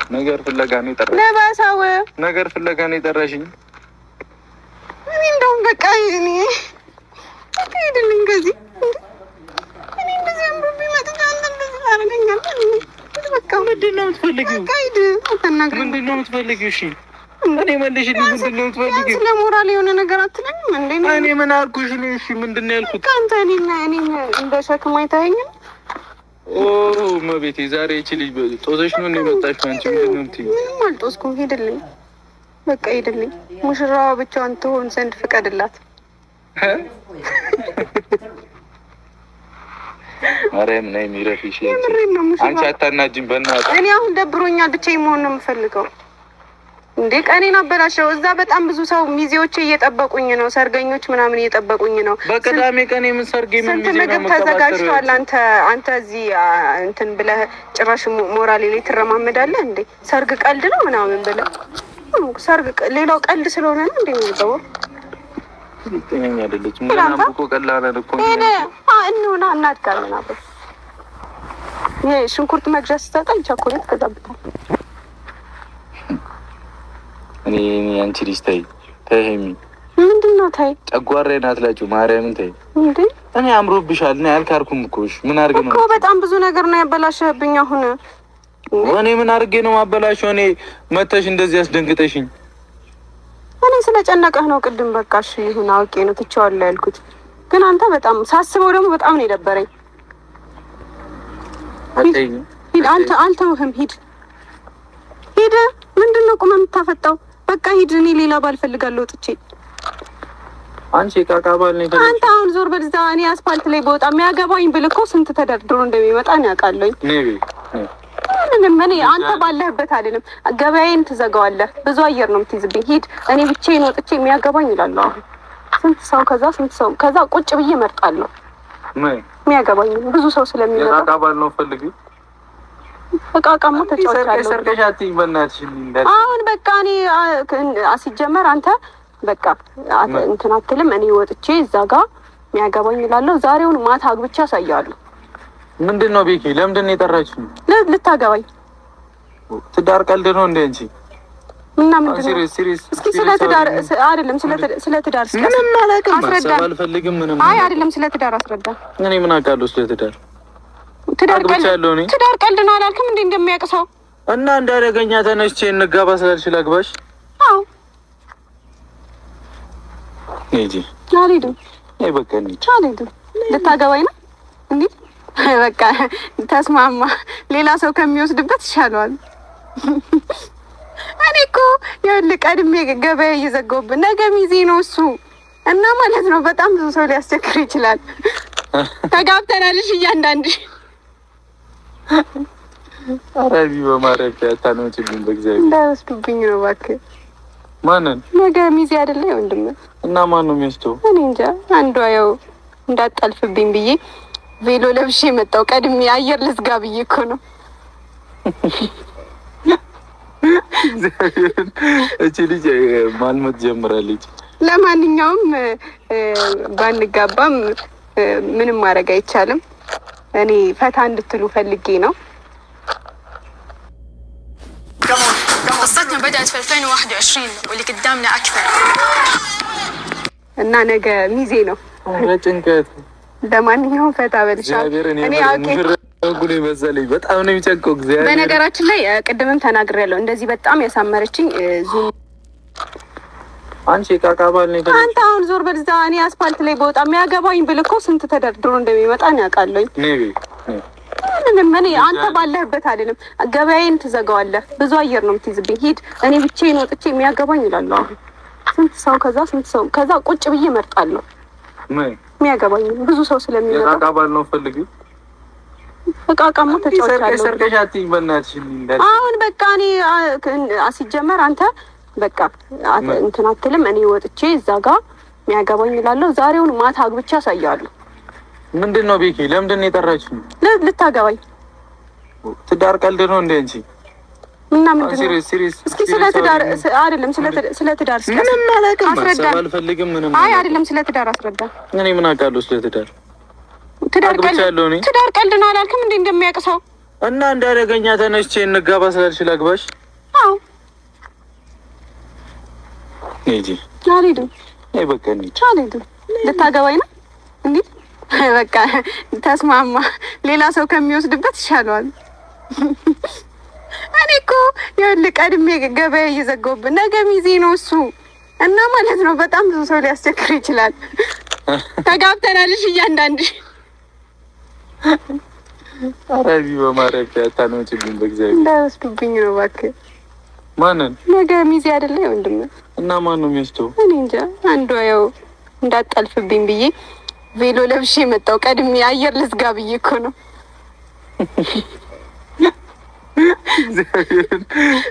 ነገር ፍለጋ ነው የጠራሽኝ። ለባሰው ነገር ፍለጋ ነው የጠራሽኝ። እኔ እንደውም በቃ እኔ በቃ ሂድልኝ ከዚህ። እኔ እንደዚህ አምሮብኝ መጥቼ አንተ እንደዚህ ታደርገኛለህ? በቃ ምንድን ነው የምትፈልጊው? በቃ ሂድ፣ አታናግረኝ። ምንድን ነው የምትፈልጊው? እሺ እኔ መልሽልኝ። ምንድን ነው የምትፈልጊው? ቢያንስ ለሞራል የሆነ ነገር አትለኝም እንዴ? እኔ ምን አልኩሽ? እኔ እሺ ምንድን ነው ያልኩት? በቃ አንተ እኔን እንደ ሸክም አይታየኝም። ኦ እመቤቴ፣ ዛሬ ይቺ ልጅ ጦዘሽ ነው እንደ የመጣሽው አንቺ ምንድን ነው የምትይው? ምንም አልጦስኩም። ሂድልኝ፣ በቃ ሂድልኝ። ሙሽራዋ ብቻዋን ትሆን ዘንድ ፍቀድላት። ማርያም ነይ የሚረፍሽ የምሬን ነው። ሙሽራ አንቺ አታናጂም፣ በእናትሽ። እኔ አሁን ደብሮኛል። ብቻዬን መሆን ነው የምፈልገው። እንዴ ቀኔን አበላሸው። እዛ በጣም ብዙ ሰው ሚዜዎቼ እየጠበቁኝ ነው፣ ሰርገኞች ምናምን እየጠበቁኝ ነው። በቅዳሜ ቀን የምን ሰርግ የምን ስንት ሚዜ ነው ምግብ የምቀባጥረው? ተዘጋጅቷል። አንተ እዚህ እንትን ብለህ ጭራሽ ሞራሌ ላይ ትረማመዳለህ እንዴ? ሰርግ ቀልድ ነው ምናምን ብለህ ሰርግ ሌላው ቀልድ ስለሆነ ነው እንዴ የሚገባው? ጤነኛ አይደለችም። ገና እኮ ቀላል እኮ ነው። ሄደ እንሆና እናድጋለን አብረን። ይሄ ሽንኩርት መግዣ ስትሰጠኝ ቸኮሌት ገዛብታል። እኔ አንቺ ልጅ ተይ ተይ፣ ሀይሚ ምንድን ነው ታይ ጨጓራዬን አትላጪው፣ ማርያምን ተይ። እንዴ እኔ አምሮብሻል፣ እኔ አልካርኩም እኮ። እሺ ምን አድርጌ ነው እኮ በጣም ብዙ ነገር ነው ያበላሸህብኝ። አሁን እኔ ምን አድርጌ ነው ማበላሸው? እኔ መተሽ እንደዚህ አስደንግጠሽኝ። እኔ ስለጨነቀህ ነው ቅድም በቃ እሺ ይሁን አውቄ ነው ትቼዋለሁ ያልኩት። ግን አንተ በጣም ሳስበው ደግሞ በጣም ነው የደበረኝ። አትተይኝም? ሂድ አንተ፣ አልተውህም። ሂድ ሂድ። ምንድን ነው ቁመህ የምታፈጣው? በቃ ሂድ። እኔ ሌላ ባል ፈልጋለሁ ወጥቼ። አንቺ የዕቃ ዕቃ ባል ነው የፈለግሽው? አንተ አሁን ዞር በል እዛ። እኔ አስፋልት ላይ በወጣ የሚያገባኝ ብል እኮ ስንት ተደርድሮ እንደሚመጣ እኔ አውቃለሁኝ። ነይ ቤት ነይ። ምንም እኔ አንተ ባለህበት አልልም። ገበያዬን ትዘጋዋለህ። ብዙ አየር ነው የምትይዝብኝ። ሂድ። እኔ ብቻዬን ወጥቼ የሚያገባኝ እላለሁ። አሁን ስንት ሰው ከዛ ስንት ሰው ከዛ ቁጭ ብዬ እመርጣለሁ ነይ። የሚያገባኝ ብዙ ሰው ስለሚመጣ። የዕቃ ዕቃ ባል ነው ፈልጊው። እቃ እቃማ ተጫውቻለሁ። ሰርቀሽ አትይኝ በእናትሽ። እንዳል አሁን በቃ እኔ ሲጀመር አንተ በቃ እንትን አትልም። እኔ ወጥቼ እዛ ጋ የሚያገባኝ እላለሁ። ዛሬውን ማታ አግብቼ አሳየዋለሁ። ምንድን ነው ቤኪ? ለምንድን ነው የጠራችኝ? ልታገባኝ ትዳር ቀልድ ነው እንደ አንቺ? እና ምንድን ነው? serious serious እስኪ ስለ ትዳር አይደለም፣ ስለ ትዳር እስኪ ምንም አላውቅም። አስረዳ። ማሰብ አልፈልግም። ምንም አይ አይደለም፣ ስለ ትዳር አስረዳ። እኔ ምን አውቃለሁ ስለ ትዳር? ትዳር ቀልድ አግብቻለሁ እኔ። ትዳር ቀልድ ነው አላልክም እንዴ? እንደሚያውቅ ሰው እና እንዳደገኛ ተነስቼ እንጋባ ስላልሽ ላግባሽ? አዎ። ሂጂ። አልሄድም። ነይ በቃ እንሂድ። አልሄድም። ልታገባኝ ነው እንዴ? በቃ ተስማማ። ሌላ ሰው ከሚወስድበት ይሻለዋል። እኔ እኮ ይኸውልህ ቀድሜ ገበያ እየዘጋሁብህ ነገ ሚዜ ነው እሱ እና ማለት ነው በጣም ብዙ ሰው ሊያስቸግር ይችላል። ተጋብተናል። እሺ እያንዳንድሽ ኧረ ቢ በማርያም አታነውጭብኝ በእግዚአብሔር። እንዳይወስዱብኝ ነው እባክህ። ማንን? ነገ ሚዜ አይደለ ወንድም? እና ማን ነው የሚወስደው? እኔ እንጃ። አንዷ ያው እንዳጣልፍብኝ ብዬ ቬሎ ለብሼ የመጣው ቀድሜ አየር ልዝጋ ብዬ እኮ ነው። እቺ ልጅ ማልመት ጀምራለች። ለማንኛውም ባንጋባም ምንም ማድረግ አይቻልም። እኔ ፈታ እንድትሉ ፈልጌ ነው። قصتنا بدأت في 2021 واللي قدامنا أكثر. እና ነገ ሚዜ ነው። ኧረ ጭንቀት። ለማንኛውም ፈታ በልሻል። እግዚአብሔር እኔ እኔ አውቄ ጉድ መሰለኝ። በጣም ነው የሚጨንቀው እግዚአብሔር። በነገራችን ላይ ቅድምም ተናግሬያለሁ። እንደዚህ በጣም ያሳመረችኝ ዙም አንቺ የዕቃ ዕቃ ባል ነው የፈለግሽው? አንተ አሁን ዞር በል እዛ። እኔ አስፋልት ላይ በወጣ የሚያገባኝ ብል እኮ ስንት ተደርድሮ እንደሚመጣ እኔ አውቃለሁኝ። ነይ ቤት ነይ። ምንም እኔ አንተ ባለህበት አልልም። ገበያዬን ትዘጋዋለህ። ብዙ አየር ነው የምትይዝብኝ። ሂድ። እኔ ብቻዬን ወጥቼ የሚያገባኝ እላለሁ። አሁን ስንት ሰው ከዛ ስንት ሰው ከዛ ቁጭ ብዬ እመርጣለሁ ነይ። የሚያገባኝ ብዙ ሰው ስለሚመጣ። የዕቃ ዕቃ ባል ነው ፈልጊው። እቃ እቃማ ተጫውቻለሁ። ሰርቀሽ አትይኝ በእናትሽ። እንዳል አሁን በቃ እኔ ሲጀመር አንተ በቃ እንትን አትልም። እኔ ወጥቼ እዛ ጋ የሚያገባኝ እላለሁ። ዛሬውን ማታ አግብቼ አሳየዋለሁ። ምንድን ነው ቤኪ? ለምንድን ነው የጠራችኝ? ልታገባኝ ትዳር ቀልድ ነው እንደ አንቺ? እና ምንድን ነው? serious serious እስኪ ስለ ትዳር አይደለም፣ ስለ ትዳር እስኪ ምንም አላውቅም። አስረዳ። ማሰብ አልፈልግም። ምንም አይ አይደለም፣ ስለ ትዳር አስረዳ። እኔ ምን አውቃለሁ ስለ ትዳር? ትዳር ቀልድ አግብቻለሁ እኔ። ትዳር ቀልድ ነው አላልክም እንዴ? እንደሚያውቅ ሰው እና እንዳደገኛ ተነስቼ እንጋባ ስላልሽ ላግባሽ? አዎ። ሂጂ። አልሄድም። አይ በቃ እንሂድ። አልሄድም። ልታገባኝ ነው እንዴ? በቃ ተስማማ። ሌላ ሰው ከሚወስድበት ይሻለዋል። እኔ እኮ ይኸውልህ ቀድሜ ገበያ እየዘጋሁብህ ነገ ሚዜ ነው እሱ እና ማለት ነው። በጣም ብዙ ሰው ሊያስቸግር ይችላል። ተጋብተናል። እሺ እያንዳንድሽ ኧረ እዚህ በማርያም አታነውጭብኝ በእግዚአብሔር። እንዳይወስዱብኝ ነው እባክህ። ማንን? ነገ ሚዜ አይደለ ወንድም? እና ማን ነው የሚወስደው? እኔ እንጃ። አንዷ ያው እንዳጠልፍብኝ ብዬ ቬሎ ለብሼ የመጣው ቀድሜ አየር ልዝጋ ብዬ እኮ ነው። እግዚአብሔርን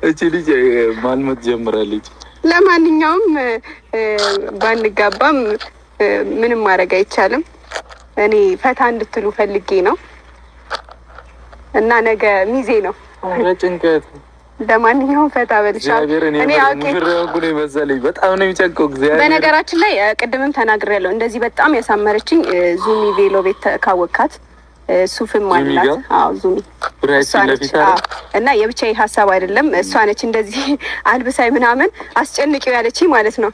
እቺ ልጅ ማልመት ጀምራለች። ለማንኛውም ባንጋባም ምንም ማድረግ አይቻልም። እኔ ፈታ እንድትሉ ፈልጌ ነው እና ነገ ሚዜ ነው። ኧረ ጭንቀት። ለማንኛውም ፈታ በልሻል። እግዚአብሔርን እኔ አውቄ ሙሽራ እኮ ነው የመሰለኝ። በጣም ነው የሚጨንቀው። እግዚአብሔር በነገራችን ላይ ቅድምም ተናግሬያለሁ። እንደዚህ በጣም ያሳመረችኝ ዙሚ ቬሎ ቤት ካወካት ሱፍም ዙሚ አላት። ጋር? አዎ ዙሚ ብራይት እሷ ፊት ነች። ለፊት አይደል? አዎ። እና የብቻዬ ሀሳብ አይደለም፣ እሷ ነች እንደዚህ አልብሳይ ምናምን አስጨንቂው ያለችኝ ማለት ነው።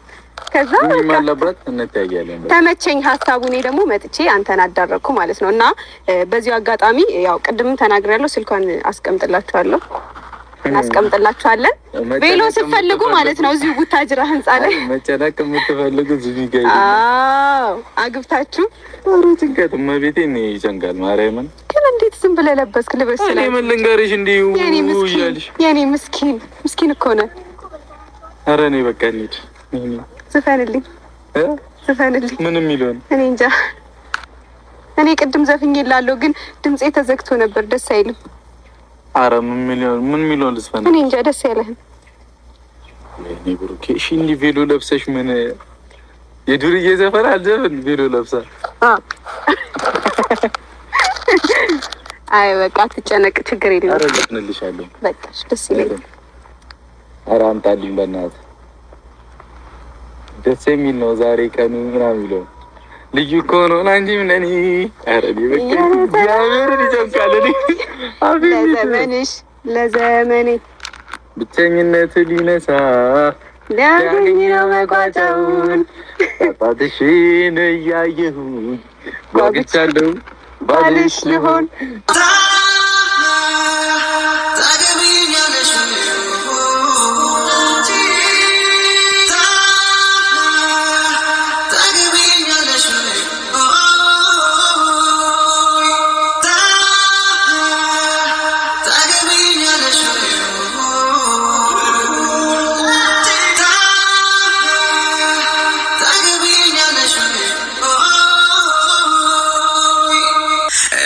ከዛ ዙሚም በቃ አለባት እንተያያለን። ተመቸኝ ሀሳቡ። እኔ ደግሞ መጥቼ አንተን አዳረግኩ ማለት ነው። እና በዚሁ አጋጣሚ ያው ቅድምም ተናግሬያለሁ፣ ስልኳን አስቀምጥላችኋለሁ እናስቀምጥላችኋለን። ቬሎ ስትፈልጉ ማለት ነው እዚሁ ቡታጅራ ህንጻ ላይ። መጨነቅ የምትፈልጉ ዙሚ ጋር ሂዱ። አዎ አግብታችሁ። ኧረ ጭንቀት እመቤቴን ይጨንቃል። ማርያምን ግን እንዴት ዝም ብለህ ለበስክ? ልበስ እኔ ስላል ምን ልንገርሽ እንዲሁ የኔ ምስኪን እያልሽ። የኔ ምስኪን ምስኪን እኮ ነህ። ኧረ እኔ በቃ እንሂድ። እኔ ዝፈንልኝ እ ዝፈንልኝ። ምን የሚለውን? እኔ እንጃ። እኔ ቅድም ዘፍኜላለሁ፣ ግን ድምፄ ተዘግቶ ነበር። ደስ አይልም። ኧረ ምን የሚለውን ምን የሚለውን ልዝፈን? እኔ እንጃ ደስ ያለህን። እኔ ብሩኬ፣ እሺ እንዲህ ቬሎ ለብሰሽ ምን የዱርዬ ዘፈን አልዘፍን ቬሎ ለብሳ። አይ በቃ አትጨነቅ፣ ችግር ኧረ የለውም። ዘፍንልሻለሁ። በቃ እሺ፣ ደስ ይለኛል። ኧረ አምጣልኝ በእናትህ። ደስ የሚል ነው ዛሬ ቀኑ ምናምን የሚለው ልዩ እኮ ነው ለአንቺም ለእኔ። ኧረ እኔ በቃ እግዚአብሔርን ይጨንቃል። እኔ አቤት ለዘመንሽ ለዘመኔ ብቸኝነት ሊነሳ ሊያገኝ ነው መቋጫውን። ጣትሽን እያየሁ ጓጉቻለሁ ባልሽ ልሆን። ታገቢኛለሽ? ታገቢኛለሽ? ታገቢኛለሽ? ታገቢኛለሽ?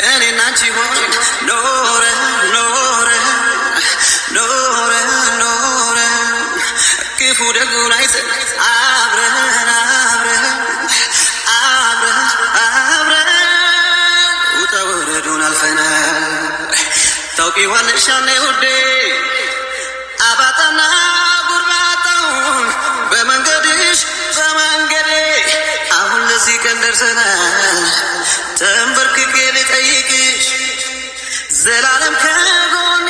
እኔና አንቺ ሆነን ኖረ ኖረ ኖረ ኖረ ክፉ ደጉን አይተን አብረን አብረን አብረን አብረን ውጣ ውረዱን አልፈናል። ታውቂዋለሽ ያኔ ውዴ አባጣና ጉርባጣውን በመንገድሽ በመንገዴ አሁን ለዚህ ቀን ደርሰናል። ተንበርክኬ ልጠይቅሽ ዘላለም ከጎኔ